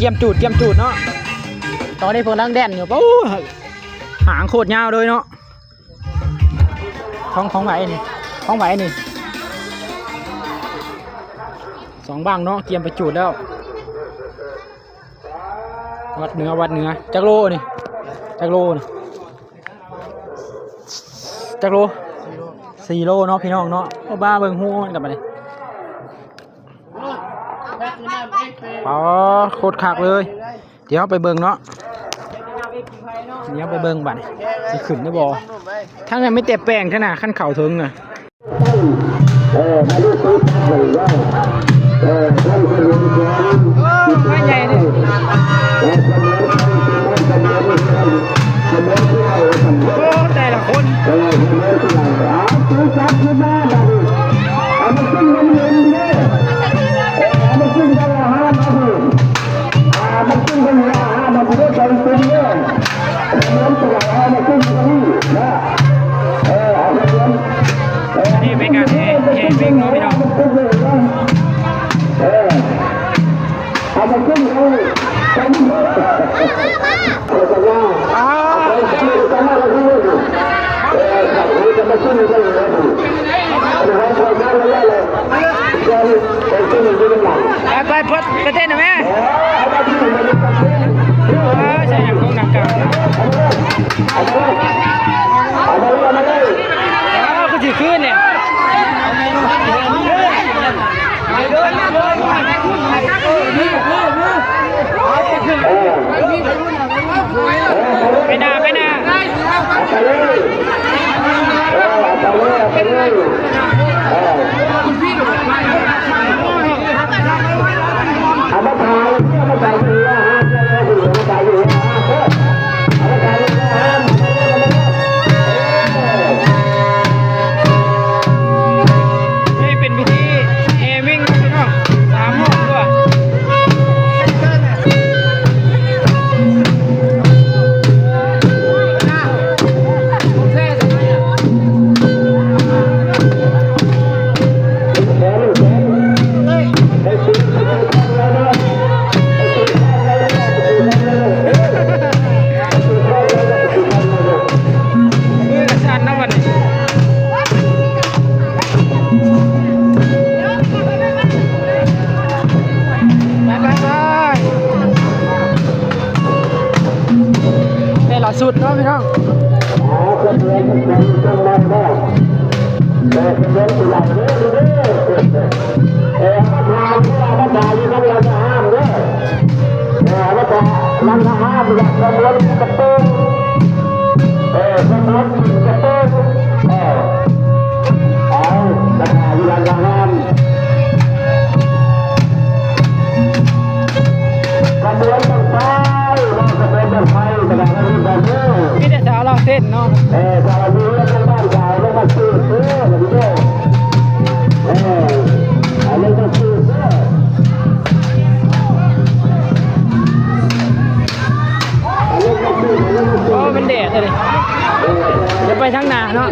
ກຽມຈູດ ກຽມຈູດເນາະ. ຕອນນີ້ເພິ່ນກຳລັງແລ່ນຢູ່. ໂອ້ ຫາງໂຄດຍາວເລີຍເນາະ. ຂອງ ຂອງໃຜນີ້? ຂອງໃຜນີ້? ສອງບັ້ງເນາະ ກຽມໄປຈູດແລ້ວ. ວັດເໜືອ ວັດເໜືອ. ຈັກໂລນີ້? ຈັກໂລນີ້? ຈັກໂລ? ສີ່ໂລເນາະ ພີ່ນ້ອງເນາະ. ໂອ້ ມາເບິ່ງຮູມັນກັນບາດນີ້. ອໍ ໂຄດຄັກເລີຍ. ດຽວເຮົາໄປເບິ່ງເນາະ ດຽວເຮົາໄປເບິ່ງບາດນີ້ ຊິຂຶ້ນໄດ້ບໍ່? ທາງນັ້ນມີແຕ່ແປ້ງ ທາງໜ້າ ຄັນເຂົ້າເຖິງນະ. ໂອ້ ໃຫຍ່ເດ້. ໂອ້ ແຕ່ລະຄົນ. ອັນນີ້ເປັນການແຫ່ ແຫ່ເວັງເນາະ ພີ່ນ້ອງ. ໄປໆ ໄປເຕັ້ນນະແມ່. ເອີ ໃສ່ໜັງກົງໜັງກາງ. ເອີ ຄືຊິຄືນນີ້. ໄປໜ້າ ໄປໜ້າ. ເອົາມາຖ່າຍ ເອົາມາຖ່າຍຢູ່ເຮືອນ ເອົາມາຖ່າຍຢູ່ເຮືອນ ເອົາມາຖ່າຍຢູ່ເຮືອນ. ນີ້ເປັນພິທີແຫ່ເວັງເນາະ ພີ່ນ້ອງ ສາມຮອບກວ່າ. ມືກະສັ່ນນະບັດນີ້. ໄປໆໆ ແຕ່ລະຊຸດເນາະ ພີ່ນ້ອງ. ເອີ ມາຖ່າຍເພື່ອມາຖ່າຍຢູ່ກັບລານອາຫານເດີ. ເອີ ແລ້ວກໍລັງອາຫານ ຢາກຂະບວນກະໂປງ ເອີ ຂະບວນກິນກະໂປງ ເອີ ເອົາ ລະກະຢູ່ລັງອາຫານ ຂະບວນບັ້ງໄຟເນາະ ຂະບວນບັ້ງໄຟ ຂະບວນບັ້ງໄຟ ມີແຕ່ສາວລາວເຕັ້ນເນາະ ເອີ ສາວລາວເຕັ້ນ ເອີ ເອົາລົງມາສູດເດີ ເອີ ເອົາລົງມາສູດເດີ. ໂອ້ ມັນແດດເລີຍ ຈະໄປທາງໜ້າເນາະ.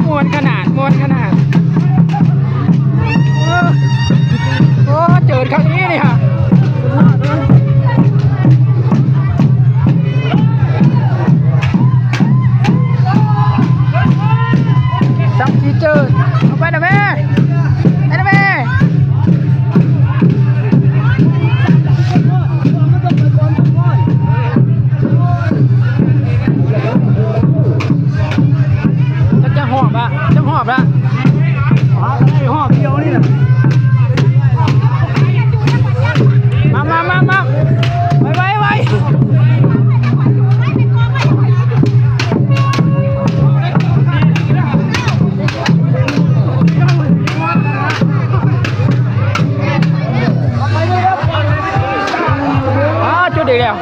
ມ່ວນຂະໜາດ ມ່ວນຂະໜາດ. ໂອ້ ໂອ້ ເຈີນຄັ້ງນີ້ນີ້ຫາ ສັກສີເຈີນ ເອົາໄປນະແມ່ ໄປນະແມ່. ໂອ້ ແລ້ວ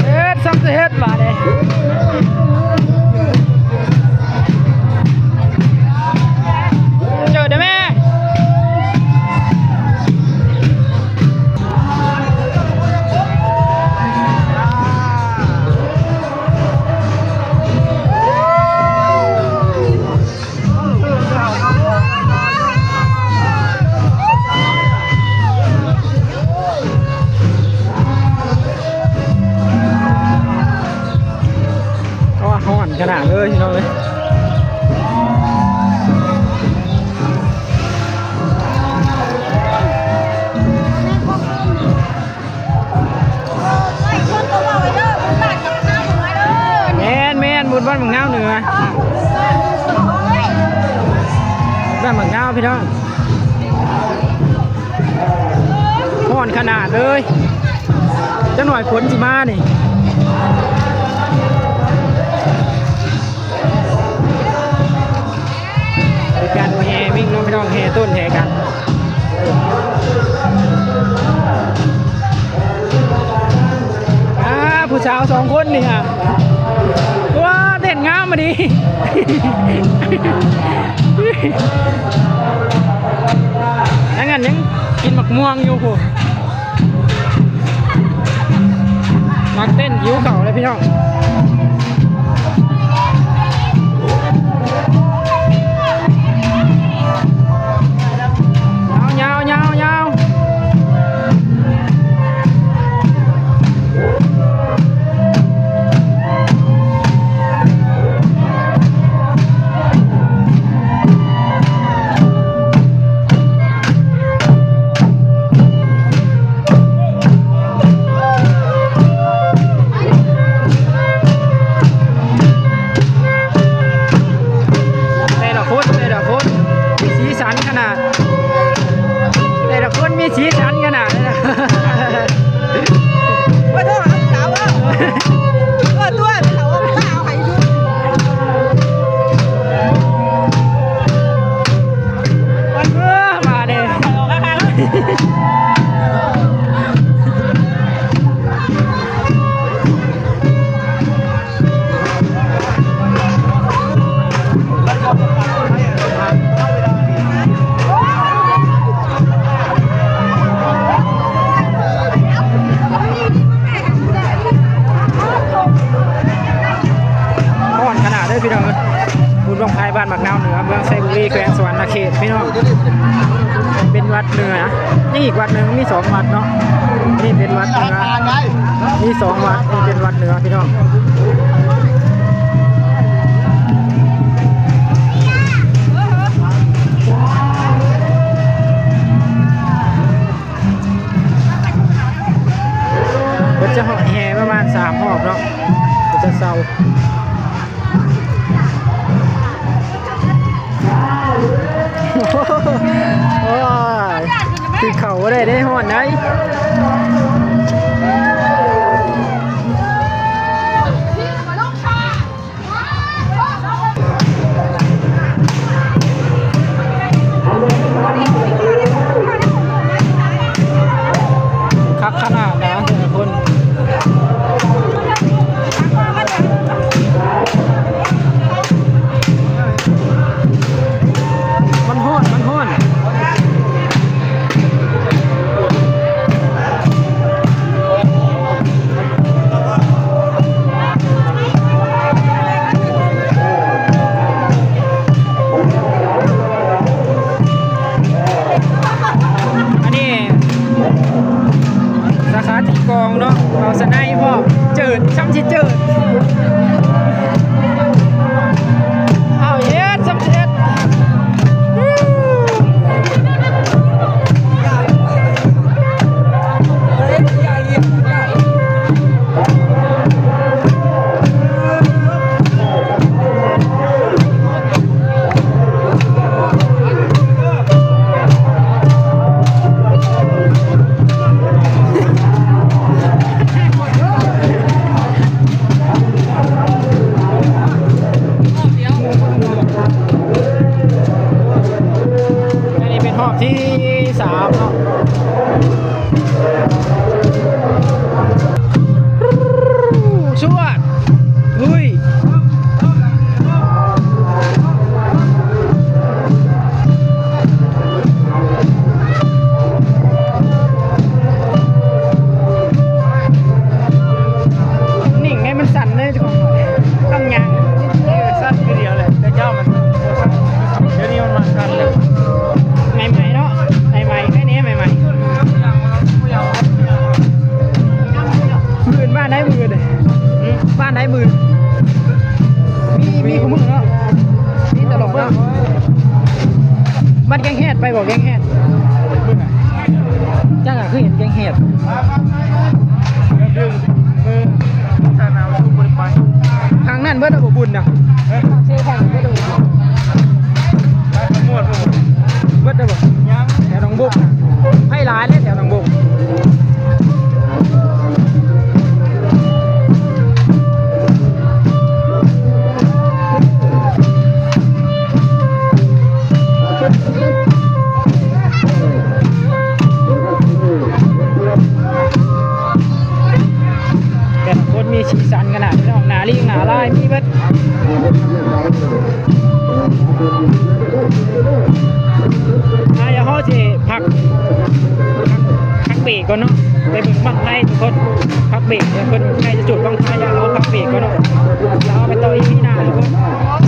ເຮັດ ສ່ຳຊິເຮັດບາດນີ້ ເຈີໄດ້ແມ່. ໂອ້ ຮ້ອນຂະໜາດເລີຍພີ່ນ້ອງເອີຍ. ແມ່ນໆ ບຸນບ້ານບັກນາວເໜືອ ບ້ານບັກນາວພີ່ນ້ອງ. ຮ້ອນຂະໜາດເລີຍ ຈັກໜ້ອຍຝົນຊິມານີ້. ເປັນການແຫ່ວິ້ງເນາະພີ່ນ້ອງ ແຫ່ຕົ້ນແຫ່ກັນ. ອ່າ ຜູ້ສາວສອງຄົນນີ້ຫາ ວ້າ ເຕັ້ນງາມມາດີ ນັ້ນ ນັ້ນຍັງກິນໝາກມ່ວງຢູ່ພຸ້ນ. ນັກເຕັ້ນຫິວເຂົ້າເລີຍພີ່ນ້ອງ. ຍາວໆໆໆ. ແຕ່ລະຄົນ ແຕ່ລະຄົນ ມີສີສັນຂະໜາດ ແຕ່ລະຄົນມີສີສັນຂະໜາດເລີຍນະ. ບໍ່ໂທຫາສາວເອີ ເອີ ຕົວະເຂົາເອົາໃຫ້ດູ. ເອີ ມາເດ້. ຮ້ອນຂະໜາດເດີພີ່ນ້ອງເອີຍ. ບຸນບັ້ງໄຟບ້ານໝາກນາວເໜືອ ເມືອງໄຊບູລີ ແຂວງສະຫວັນນະເຂດ ພີ່ນ້ອງ. ເປັນວັດເໜືອ ນີ້ອີກວັດໜຶ່ງ ມີສອງວັດເນາະ. ນີ້ເປັນວັດເໜືອ ມີສອງວັດ ນີ້ເປັນວັດເໜືອ ພີ່ນ້ອງ. ເພິ່ນຈະເຫາະແຫ່ປະມານສາມຮອບເນາະ ເພິ່ນຈະເຊົາ. ໂອ້ຍ ຖືເຂົ້າບໍ່ໄດ້ເດ້ ຮ້ອນໃດ. ຄັກຂະໜາດນະແຕ່ລະຄົນ. ມັນຮ້ອນ ມັນຮ້ອນ. ສາມເນາະ ຊວດ ເຮີ້ຍ ນິ່ງໃຫ້ມັນສັ່ນເລີຍ ເຈົ້າຂອງຂ້ອຍ ຕ້ອງຍ່າງ ເອີ ສັ່ນຄືດຽວແຫຼະ ແຕ່ເຈົ້າມັນບໍ່ສັ່ນ ດຽວນີ້ມັນມາສັ່ນແລ້ວ ໃໝ່ໆເນາະ ໃໝ່ໆ ແຄ່ນີ້ໃໝ່ໆ ມື້ອື່ນບ້ານໃດ ມື້ອື່ນ ຫືມ ບ້ານໃດມື້ອື່ນ ມີ ມີ ມີ ຄູ່ມື້ເນາະ ມີຕະຫຼອດເນາະ ບ້ານແກ້ງແຮດ ໄປບໍ່ແກ້ງແຮດ ຈັ່ງ ຄືເຫັນແກ້ງແຮດ ທາງນັ້ນເບິດແລ້ວບໍ່ບຸນນະ ເຊແຂງເບິດແລ້ວບໍ່ບຸນ ໄປຂະມວດບໍ່ ເບິດແລ້ວບໍ່ ຍັງ ແຖວໜອງບົກນະ ໄຜຫຼາຍເດ້ແຖວໜອງບົກ. ແຕ່ລະຄົນມີສີສັນຂະໜາດ ພີ່ນ້ອງ ໜ້າລີ້ງໜ້າລາຍມີເບິດ ອ່າ ດຽວເຮົາຊິພັກ ພັກ ພັກເບຣກກ່ອນເນາະ ໄປເບິ່ງບັ້ງໄຟທຸກຄົນ ພັກເບຣກ ດຽວເພິ່ນໃກ້ຈະຈູດບັ້ງໄຟແລ້ວ ເຮົາພັກເບຣກກ່ອນເນາະ ແລ້ວເຮົາໄປຕໍ່ອີພີໜ້າທຸກຄົນ.